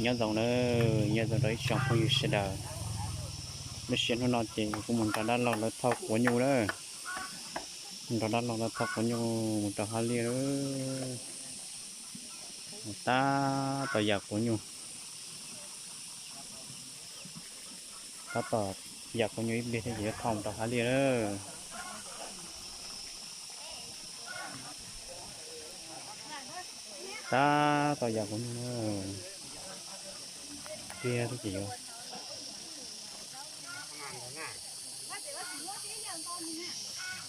Nyob zoo na, nyob zoo rau ib tsoom phooj ywg sawv daws. Lub sij hawm hnub no ces kuv mus nrog dab laug lawv thauj quav nyuj lawm. Mus nrog dab laug lawv thauj quav nyuj mus rau hav liaj lawm. Tab tom yam quav nyuj. Tab tom yam quav nyuj ib pliag thiab ces yuav thauj mus rau hav liaj lawm. Tab tom yam quav nyuj na. Tiag thiab ces yuav,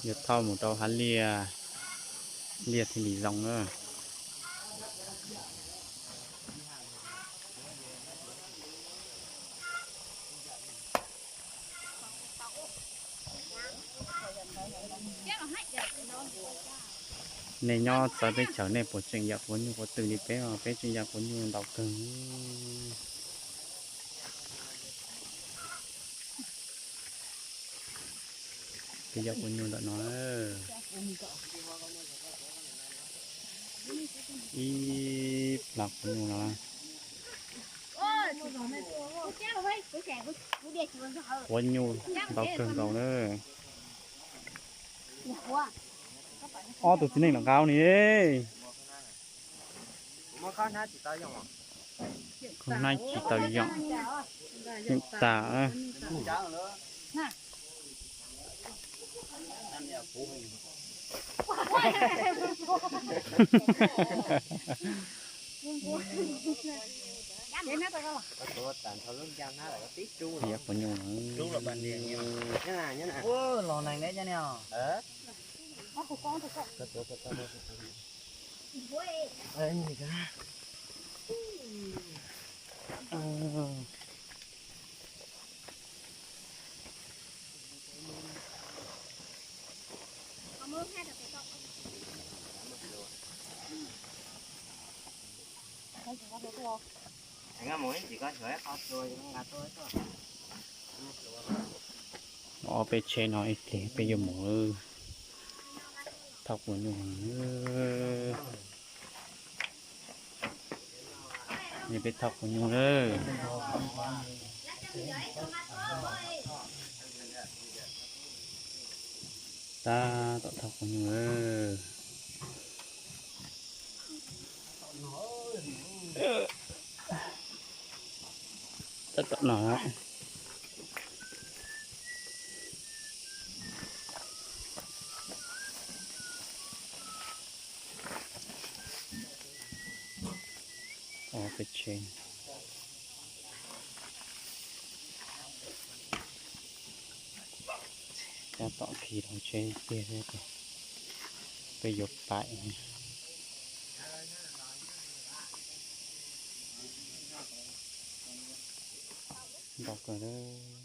yuav thauj mus rau hav liaj, liaj thiaj li zoo na. Nej nyob txawv teb chaws nej puas tseem yam quav nyuj quav twm li peb os? Peb tseem yam quav nyuj ntau kawg. Peb yam quav nyuj ntawm no, ib plag quav nyuj no. Quav nyuj ntau kawg nkaus na. Ob tug txiv neej los nqa ni. Koj hnab tsis tau yoom, yoom tas. Yam quav nyuj. Ob peb tsheb no ib pliag peb yuav mus thauj quav nyuj. Peb thauj quav nyuj lawm. Tab tom thauj quav nyuj lawm. Tab tom no. Ob peb tsheb. Tab tom khi rau tsheb tiag thiab ces peb yuav paim. Ntau kawg li.